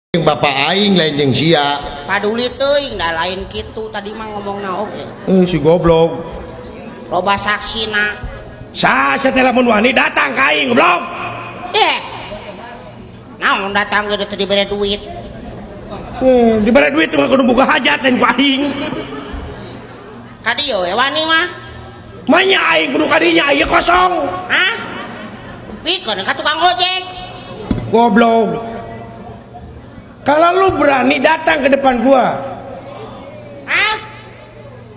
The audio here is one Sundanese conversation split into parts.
Jeung bapak aing lain jeung sia. Paduli teuing da lain kitu tadi mah ngomongna oge. Si goblok. Loba saksina. Sa teh lamun wani datang ka aing goblok. Eh. Naon datang ge teu dibere duit. Dibere duit mah kudu buka hajat lain ku aing. Ka dieu we wani mah. Manya aing kudu ka dinya ieu kosong. Hah? Pikeun ka tukang ojek. Goblok. Kalau lu berani datang ke depan gua. Hah?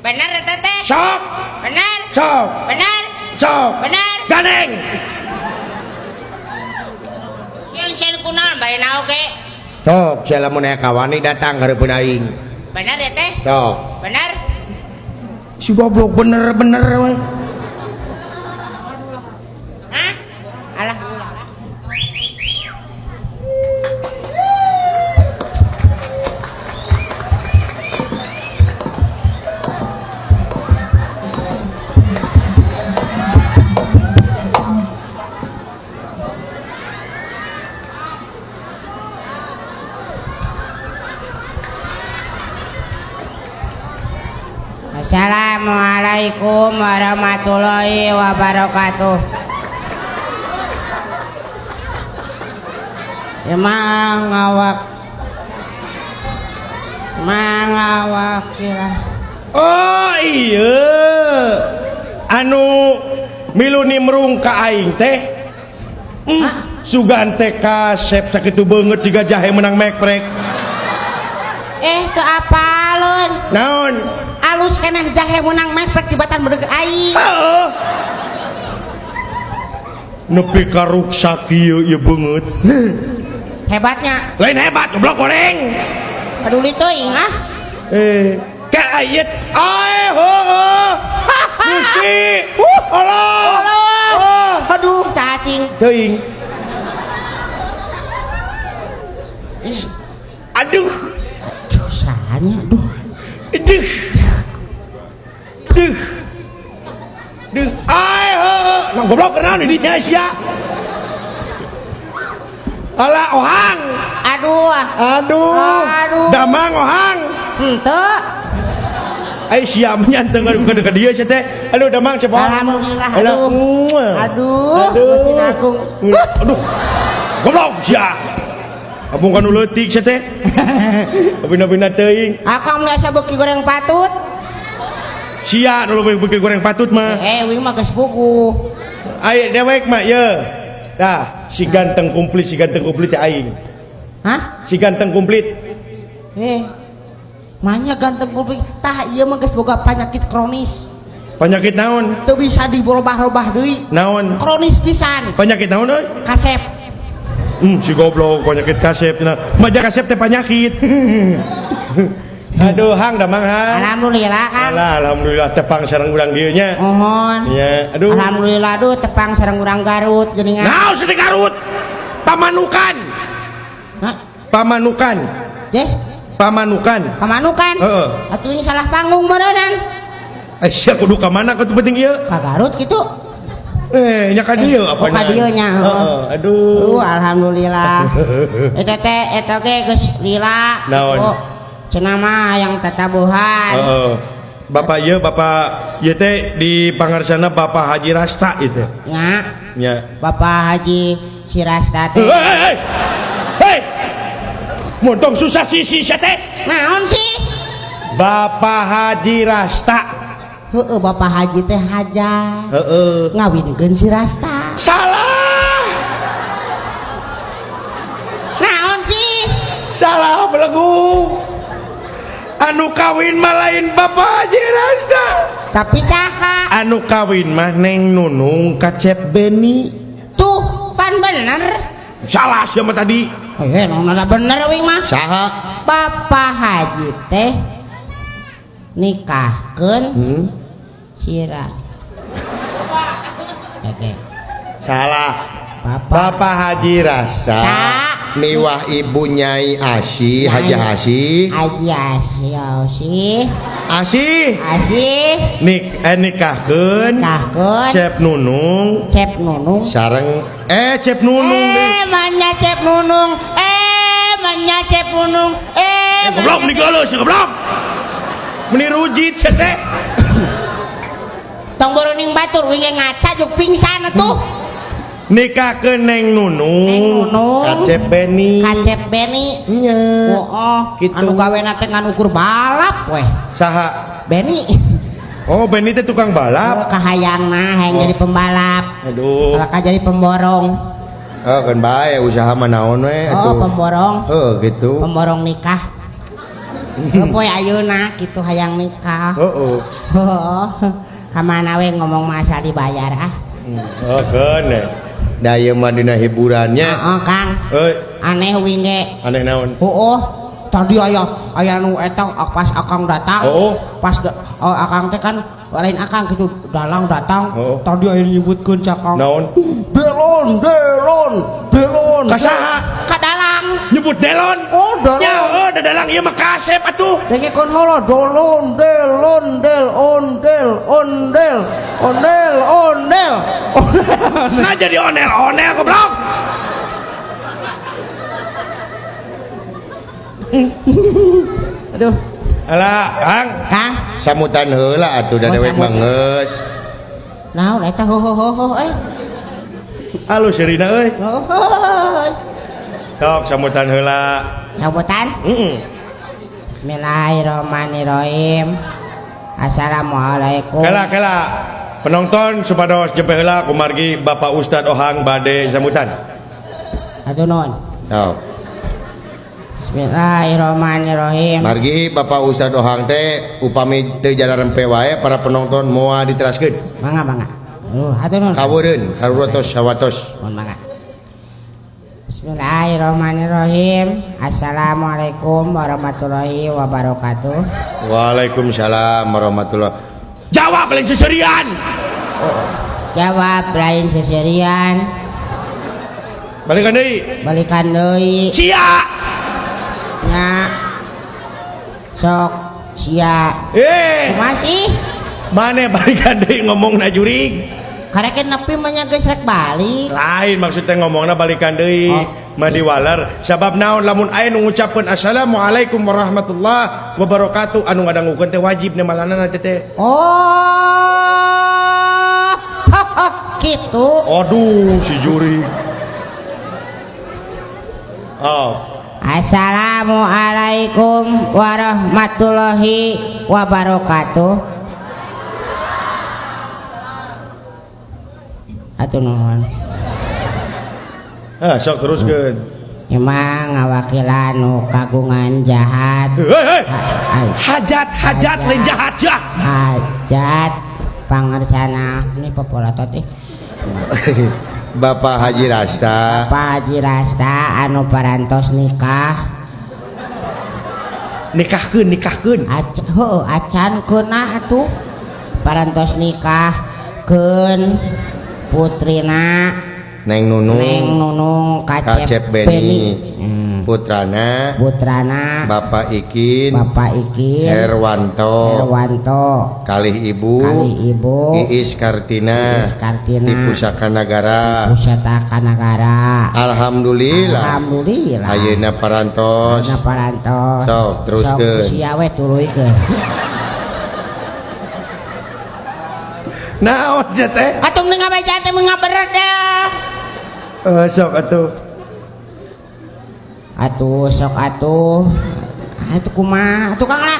Bener eta teh? Sok. Bener. Sok. Bener. Sok. Bener. Gandeng. Sieun-sieun kunaon bae na oge. Sok, sia lamun aya kawani datang ka hareupeun aing. Bener ya teh? Sok. Bener. Si goblok bener-bener we. Hah? Alah. Assalamualaikum warahmatullahi wabarakatuh. Emang awak ya. Oh iya, anu milu nimrung ka aing teh. Sugan teh kasep sakitu beungeut jiga jahe menang meprek. Teu apaleun. Naon? Alus keneh jahe menang meprek tibatan beudeukeut aing. Heeh. Nepi ka ruksak ieu ieu beungeut. Hebatnya. Lain hebat goblok goreng. Peduli teuing ah. Ka ayet ae heueuh. Gusti. Allah. Allah. Aduh, saha cing? Teuing. Aduh. Aduh, sahanya aduh. Aduh. Duh. Duh. Ae heueuh. Nang goblok kenaon di dinya sia. Alah ohang. Aduh. Aduh. Aduh. Damang ohang. Henteu. Ai sia mah teu ka dieu sia teh. Aduh damang cepot. Alhamdulillah. Aduh. Aduh. Aduh. Mesin agung. Aduh. Goblok sia. Abung kanu leutik sia teh. Abina-bina teuing. Akang mun asa beuki goreng patut. Sia nu leuwih beuki goreng patut mah. Wing mah geus puguh. Ai dewek mah ye. Tah, si ganteng komplit, si ganteng komplit teh aing. Hah? Si ganteng komplit. Manya ganteng komplit. Tah ieu mah geus boga penyakit kronis. Penyakit naon? Teu bisa dirobah-robah deui. Naon? Kronis pisan. Penyakit naon euy? Kasep. Si goblok penyakit kasep cenah. Maja kasep teh penyakit. Aduh, hang damang hang. Alhamdulillah Kang. Alah, alhamdulillah tepang sareng urang dieu nya. Mohon. Nya, aduh. Alhamdulillah aduh tepang sareng urang Garut geuningan. Naon sih Garut? Pamanukan. Hah? Pamanukan. Deh. Pamanukan. Pamanukan. Heeh. Atuh ini salah panggung meureunnan. Sia kudu ka mana kitu penting ieu? Ka Garut kitu. Nya ka dieu apa ka dieu nya. Heeh, aduh. Alhamdulillah. Eta teh eta ge geus lila. Naon? Cenah mah yang tatabuhan. Heeh. Bapak ieu bapak ieu teh di pangarsana Bapak Haji Rasta ieu teh. Nya. Nya. Bapak Haji si Rasta teh. Hei. Hei. Montong susah sisi sia teh. Naon sih? Bapak Haji Rasta. Heeh, Bapak Haji teh haja. Heeh. Ngawinkeun si Rasta. Salah. Naon sih? Salah belegu. Anu kawin mah lain Bapak Haji Rasta. Tapi saha? Anu kawin mah Neng Nunung ka Cep Beni. Tuh, pan bener. Salah sia mah tadi. Nona bener wing mah. Saha? Bapak Haji teh nikahkeun sira. Oke. Salah. Bapak Haji Rasta miwah ibu Nyai Asih, Haji Asih. Haji Asih, Asih. Asih. Asih. Nikahkeun. Nikahkeun. Cep Nunung. Cep Nunung. Sareng Cep Nunung. Manya Cep Nunung. Manya Cep Nunung. Eh, Goblok meni geuleuh si goblok. Meni rujit sia teh. Tong boroning batur wing ge ngaca juk pingsan atuh. Nikahkeun Neng Nunung. Neng Nunung. Kacep Beni. Kacep Beni. Nya. Oh, oh. Gitu. Anu gawena teh ngan ukur balap weh. Saha? Beni. Oh, Beni teh tukang balap. Oh, kahayangna hayang Oh. jadi pembalap. Aduh. Kalau jadi pemborong. Oh, kan bae usaha mah naon we Oh, atuh. pemborong. Oh, gitu. Pemborong nikah. Oh, poe ayeuna kitu hayang nikah. Heeh. Oh, kamana we ngomong masa dibayar ah. Oh, keun eh. Da ieu mah dina hiburannya. Heeh, Kang. Euy, Aneh wing ge. aneh naon? Oh, tadi aya aya nu eta pas akang datang. Oh. Pas oh, akang teh kan lain akang gitu dalang datang. Oh. Tadi aya nyebutkeun cakang. Naon? Delon, delon, delon. Ka saha? Ka dalang. Nyebut delon. Oh, delon. Ya, oh, da dalang ieu mah kasep atuh. Dengekeun heula dolon, delon, del, ondel, ondel, ondel, ondel. Ondel. Nah jadi onel-onel goblok. Aduh, Alah, Kang. Kang. Samutan heula atuh da Oh, dewek mah samutan. geus. Naon eta ho ho ho ho eh. Alus Serina euy. Ho ho. ho. Sok sambutan heula. Sambutan. Heeh. Bismillahirrahmanirrahim. Assalamualaikum. Kela kela. Penonton supados jempe heula kumargi Bapak Ustad Ohang bade sambutan. Aduh nuhun. Sok. Bismillahirrahmanirrahim. Margi Bapak Ustad Ohang teh upami teu jalan wae para penonton moal diteraskeun. Mangga mangga. Aduh nuhun. Kaweureun karurotos sawatos. Mohon mangga. Bismillahirrahmanirrahim. Assalamualaikum warahmatullahi wabarakatuh. Waalaikumsalam warahmatullahi. Jawab lain seserian. Jawab lain seserian. Balikan deui. Balikan deui. Sia. Nya. Sok sia. Eh, Kumaha sih? mana balikan deui ngomongna jurig? Karek nepi mah nya geus rek balik. Lain maksudnya ngomongna balikan deui. Oh. Madi waler sabab naon lamun aya nu ngucapkeun assalamualaikum warahmatullahi wabarakatuh anu ngadangukeun teh wajib nemalanana teh teh. Oh. Gitu. Aduh si juri. Oh. Assalamualaikum warahmatullahi wabarakatuh. Atuh nuhun. Ah, sok teruskeun. Emang ngawakilan nu kagungan jahat. Hei, hei. Hajat, hajat lain jahat jah. Hajat pangersana ini popolatot ih. Bapak Haji Rasta. Bapak Haji Rasta anu parantos nikah. Nikahkeun, nikahkeun. Heuh, acan keuna atuh. Parantos nikah keun putrina Neng Nunung. Neng Nunung Kacep, Kacep Beni. Putrana Putrana Bapak Ikin. Bapak Ikin Herwanto. Herwanto. Kalih Ibu. Kalih Ibu. Iis Kartina. Iis Kartina. Di Pusaka Nagara. Pusaka Nagara. Alhamdulillah. Alhamdulillah. Ayeuna parantos. Ayeuna parantos. Sok teruskeun. Sok sia we tuluykeun. Naon sia teh? Atuh mending ngabaca teh mengaberet ya. Sok atuh. Atuh sok atuh. Atuh kumaha? Atuh Kang lah.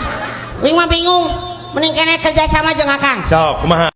Wing mah bingung. Mending kene kerja sama jeung Akang. Sok kumaha?